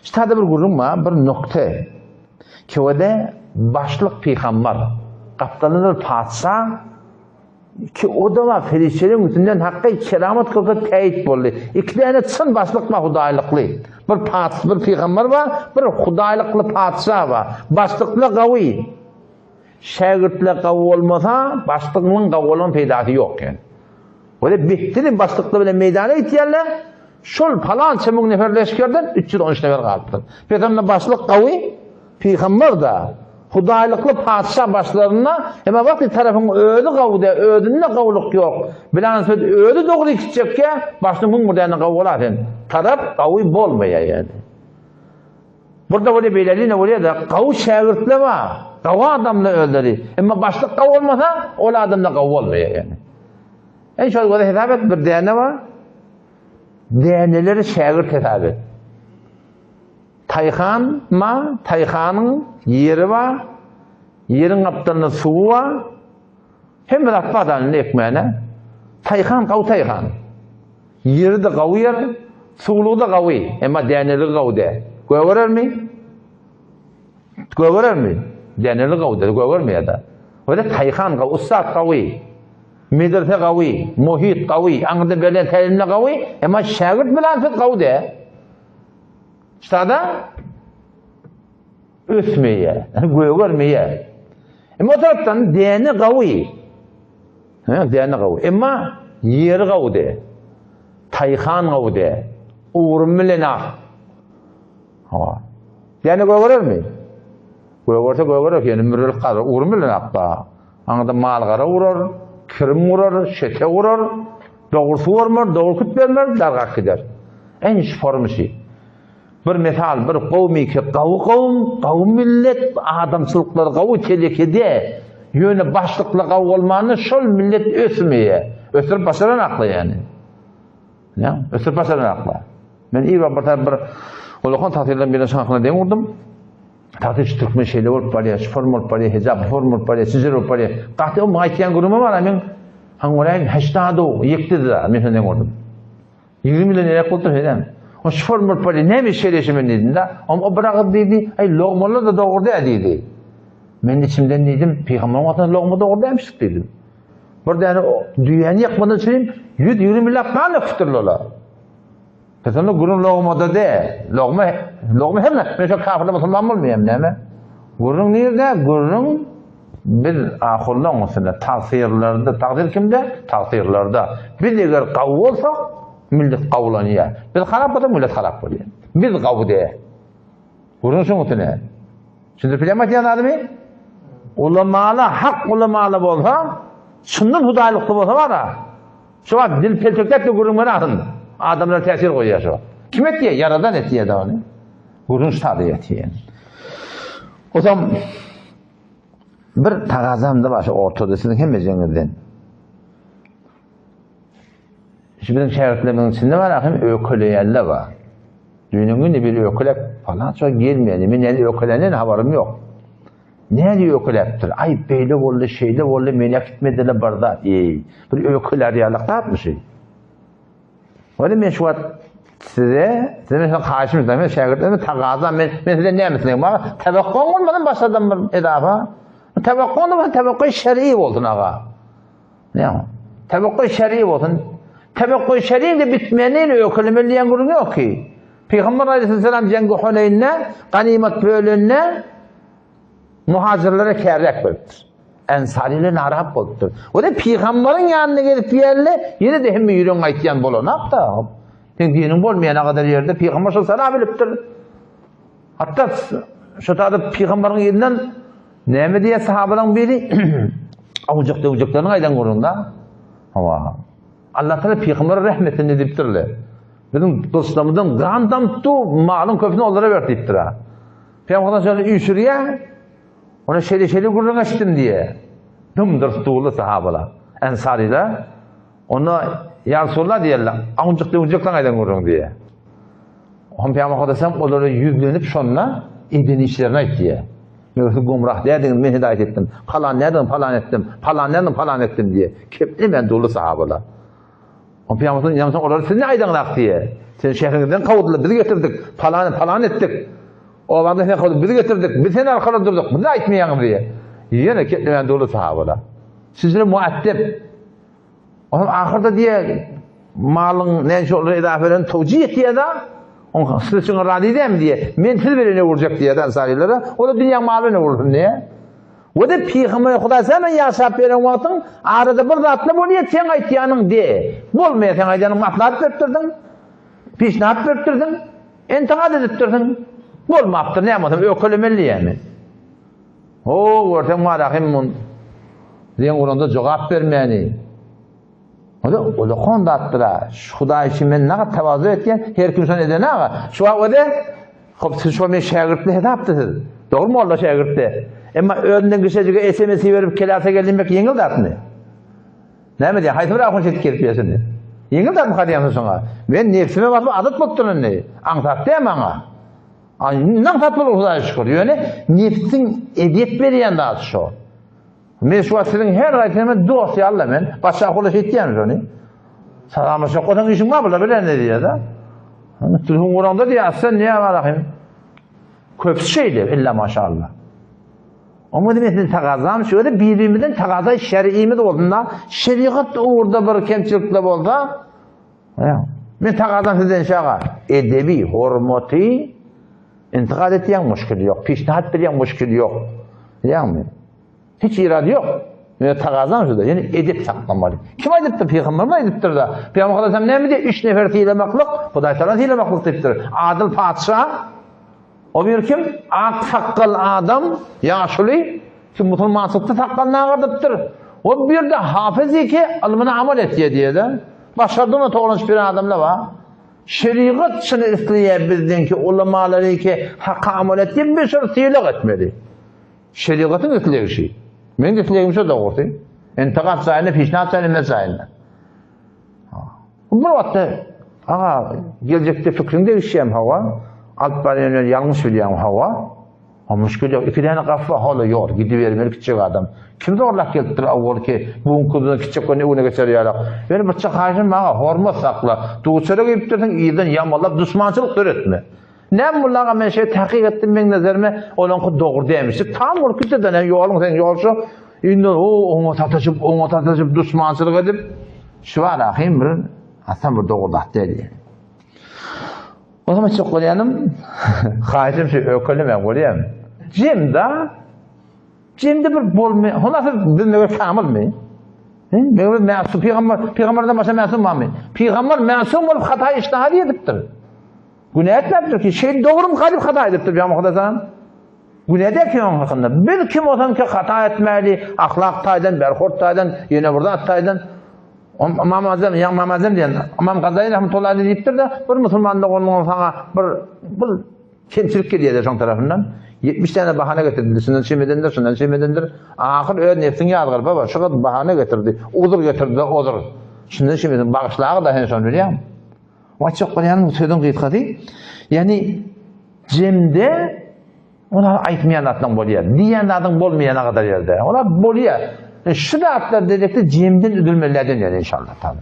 Şu taýda bir gürrüň bar, bir nokta. Kewede başlyk pygambar, gapdalynda bir patyşa, ki o-da bar, perişdeleriň üstünden hakky keramat görkezip täýit boldy. Iki däne çyn başlyk bar hudaýlykly. Bir patyş, bir pygambar bar, bir hudaýlykly patyşa bar. Başlyklar gawy. Şägirtler gawy bolmasa, başlygyň gawy bolan peýdasy ýok ýöne. Wele betdini başlyklar bilen meýdana gitýärler, şol palança müň nefer leşgerden 313 nefer galypdyr. Pes onda başlyk gawy, pygamber-da, hudaýlykly patyşa başlarynda, emma wagty tarapyň özi gawy däl, özünde gawulyk ýok. Bilan söz özi dogry gitjekkä, başlyk müň bir däne gawy bolar sen. Tarap gawy bolmaýar ýöne. Burada bolýar, beýle-de bolýar-da, gawy şägirtler bar, gawy adamlar özleri. Emma başlyk gawy bolmasa, ol adamlar gawy bolmaýar ýöne. Ey şol göze hesap et, bir däne bar. Däneleri şägirt hesap et. Taýhan ma, taýhanyň ýeri bar. Ýeriň gapdalynda suwy bar. Hemme zat bar da indi ekmäne. Taýhan gawy taýhan. Ýeri-de gawy ýer, suwlugy-da gawy, emma däneligi gawy däl. Gögerermi? Gögerermi? Däneligi gawy däl, gögermeýär-de. Öyle taýhan gawy, ussat gawy. Medrese gawy, muhit gawy, aňyrda berlen tälimler gawy, emma şägirt bilen söz gawy däl. Ştada ösmeýär, gögermeýär. Emma o tarapdan däne gawy. Hä, däne gawy. Emma ýeri gawy däl. Taýhan gawy däl. Ugrun bilen ak. Hawa. Däne gögerermi? Gögerse gögerer, ýöne mürrelik galar. Ugrun bilen ak da. Aňyrda mal-gara urar, kirim urar, şete urar. Dogry suwarmar, dogry küt bermer, dargap gider. Eň şu formy şi. Bir mysal, bir kowum iki gawy kowum, gawy millet, adamçylyklary gawy telekede, ýöne başlyklar gawy bolmanda şol millet ösmeýär. Ösdürip başaran akla ýani. Näme? Ösdürip başaran akla. Men ir bir bir bir ulakan tasirden birine şahyna deň urdum. Tatyr şu türkmen şeýle bolup barýar, şu form bolup barýar, hijap bu form bolup barýar, şinjir bolup barýar. Gaty o aýtýan gürrüňim bar, men haň göräýin, heştado, ýekdi-de, men şondan deň urdum. 20 ýyldan gerek bolupdyr henem. O şoför bolup barýar, näme şeýle men diýdim-de. Oňa o bir agyz diýdi, aý logmalar-da dogry däl diýdi. Men içimden diýdim, pygamberyň wagtynda logma dogry dälmişdik diýdim. Bir däne düýäni ýakmadan çenli 120 ýyllap gan öküpdirler olar. Pesende gürrüň logmada däl. Logma, logma hemme, men şo kafirler musulman bolmaýam näme? Gürrüň nirde? Gürrüň Biz ahunlaň üstünde, tagsyrlarda, tagsyr kimde? Tagsyrlarda. Biz eger gawy bolsak, millet gawulanýar. Biz harap bolsak, millet harap bolýar. Biz gawy däl. Gürrüň şoň üstüne. Düşündirip bilýärmi aýdýan zadymy? Ulamala, hak ulamala bolsa, çyndan hudaýlykly bolsa bara, şu wagt dil peltekläp de gürrüň berasyn. Adamlara täsir goýýar şu. Kim etýär? Ýaradan etýär da ony. Gürrüň şu taýda ýatýar. Otam Bir tagazam-da bar şu ortada siziň hemmejeňizden. Şu biziň şägirtlerimiziň içinde bar ahim ökeleýänler bar. Düýnüň güni bir ökelep falança gelmedi. Men näde ökelenden habarym ýok. Näde ökeläpdir? Aý beýle boldy, şeýle boldy, meni äkitmediler bir zat. Eý, bir ökelär ýalyk zatmy şu? Ony men şu wagt size, size men haýyşym etdim, men şägirtlerime tagazam, men, men size näme islegim bar? Tewakkuň bolmasyn başgadan bir edafa. Tewakkuň da bolsa tewakkuý şer'i bolsun aga. Näme? Tewakkuý şer'i bolsun. Tewakkuý şer'i de bitmeni ökelemeli diýen gürrüň ýok ki. Pygamber aleyhisselam jengi Huneýnde ganymat bölende Muhajirlere kärräk beripdir. Ensarylar narahat bolupdyr. O-da pygamberiň ýanyna gelip ýerle, ýene-de hemme ýüregiň aýtýan bolanok-da. Seň diniň bolmaýan gadar ýerde pygamber şol sana bilipdir. Hatda şu taýda pygamberiň ýerinden näme diýýär sahabalaryň biri? Awjak döwjeklerini aýdan gürrüňde. Hawa. Allah Taala pygambere rehmetini diýipdirler. Biziň gylyçlarymyzdan gan damypdy, malyň köpüsini olara ber diýipdir. Pygamber şeýle üýşürýär. Ona şeýle-şeýle gürrüň eşitdim diýýär. Dymdyrs durly sahabalar, ensarylar. Onda ýa Resulallah diýerler, awunjyk-döwünjek saňa aýdan gürrüň diýýär. Oňa Pygamber Aleyhisselam olara ýüzlenip şonda eden işlerini aýt diýýär. Men sizi gumrah däldiňiz, men hidaýat etdim. Palan nädiň, palan etdim. Palan nädiň, palan etdim diýýär. Keplemän durly sahabalar. Oňa Pygamber Aleyhisselam olara siz ne aýdaňyzak diýýär. Seni şäheriňizden kowdular, biz getirdik. Palany palan etdik. Obaňdan seni kowdular, biz getirdik. Biz seni arkalar durduk. Bize aýtmaýaňyz diýýär. Ýene ketlemän durdy sahabalar. Sizler muaddep. Onuň ahyrda diýýär, malyň näçe olara edafa eden towjih etýär-de, oň siz üçin razy dälmi diýýär. Men siz bilen öwürjek diýýär ansarylara. O da dünýäň maly bilen öwürsin diýýär. We de pygamber Hudaý sen men ýaşap beren wagtyň arada bir zatlar bolýar, seň aýtýanyň de. Bolmaýar seň aýdanyň maslahat beripdirsiň. Pişnat beripdirsiň. Intikat edipdirsiň. Bolmapdyr, näme bolsa ökelemeli diýýär. Ho, görseň Marahym mun zeň uranda jogap bermäni. O-da ulakan zatdyr-a. Şu Hudaý üçin men nagat tawazu etýän, her kim şony eden aga. Şu wagt o-da, hop siz şo men şägirtli hesapdy siz. Dogry molla şägirtdi. Emma özünden kişejige SMS iberip kelasa gel diýmek ýeňil zatmy? Näme diýýän, haýsy bir ahun şeýdip gelip ýör şindi? Ýeňil zatmy hadýaňsyz şoňa? Men nebsime basyp adat bolupdyr indi. Aňsat däl maňa. Indi aňsat bolar Hudaýa şükür. Ýöne nebsiň ezýet berýän zady şo. Men şu wagt siziň her haýsyňyza dost ýaly men. Başga ahula şeýtýän şony. Salamlaşak bolsaň işiň bar bular bilen diýýär-de. Telefon guranda diýýär, sen näme barahym? Köpüsi şeýle, illa maşallah. Oňa men sizden tagazam şu ýerde bir-birimizden tagaza şer'imiz bolsun-da, şerigat ugurda bir kemçilikler bolsa, Men tagazam sizden şaga, edebi, hormaty intikat etýäň muşkil ýok, pişnahat berýäň muşkil ýok. Bilýäňmi? Hiç irady ýok. Men tagazam şuda, ýöne edep saklamaly. Kim aýdypdyr? Pygamberimiz aýdypdyr-da. Pygamber Hudaý näme diýdi? Üç nefer sylamaklyk, Hudaý Tagala sylamaklyk diýipdir. Adyl patyşa, O bir kim? Ak sakgal adam, ýaşuly, ki musulmançylykda sakgalyny agardypdyr. O bir de hafyz ki ylmyna amal etýär diýýär-de. Başardygyna toglanyşyp ýören adamlar bar. Şerigat şuny isleýär bizden ki ulamalary ki haka amal etýär, biz şony sylag etmeli. Şerigatyň islegi şi. Meň islegim şo dogrusy. Intikat jaýynda, pişnat jaýynda, mes jaýynda. Bir wagtda aga geljekde fikriň degişýärmi hawa? Alyp barýan ýeri ýalňyş bilýäňmi hawa? Ha müşkil ýok. Iki däne gapy bar, hala ýol, gidibermeli kiçijek adam. Kim zorlap gelipdir awwalky bu günki biziň kiçijek güni öňüne geçer ýalak. Ýöne bir çahaýşym maňa hormat sakla. Duçara gelipdirsiň, yzdan ýamalap duşmançylyk döretme. Näme boldy aga men şeý takyk etdim meň nazarime olaňky dogry dämişdi. Tam bolup gitdi-de näme ýoluň seň ýol şu. Indi o oňa sataşyp oňa sataşyp duşmançylyk edip şu bar ahym bir asam bir dogry zat däl diýen. O zaman çok bolýanym haýyşym şu ökelemäň bolýan. Jemda Jemde bir bolmy? Honasy biz meger kamylmy? Meger biz mäsum pygamber pygamberden başga mäsum barmy? Pygamber mäsum bolup hata iştihad edipdir. Günä etmäpdir ki, şeý dogrym galyp hata edipdir Pygamber Hudaýdan. Günä däl ki onuň hakynda. Biz kim bolsam ki hata etmäli, ahlak taýdan, berhort taýdan, ýene bir zat taýdan. Imam Azam, ýa Imam Azam diýen, Imam Gazaly rahmetullahi aleyh diýipdir-de, bir musulman doganyň saňa bir bir kemçilik gelýär şoň tarapyndan. 70 tane bahana getirdi. Şundan şem edendir, şundan şem edendir. Ahyr öz nefsiň ýazgyr baba, şu gyz bahana getirdi, uzur getirdi, ozur. Şundan şem eden, bagyşlagy da sen şony bilýäňmi? Aýtjak bolýanym sözüň gysgasy, ýagny jemde olar aýtmaýan zatlaň bolýar. Diýýän zadyň bolmaýana gadar ýerde. Olar bolýar. E, şu zatlar dedekde jemden üzülmelilerden ýer inşallah. Taala.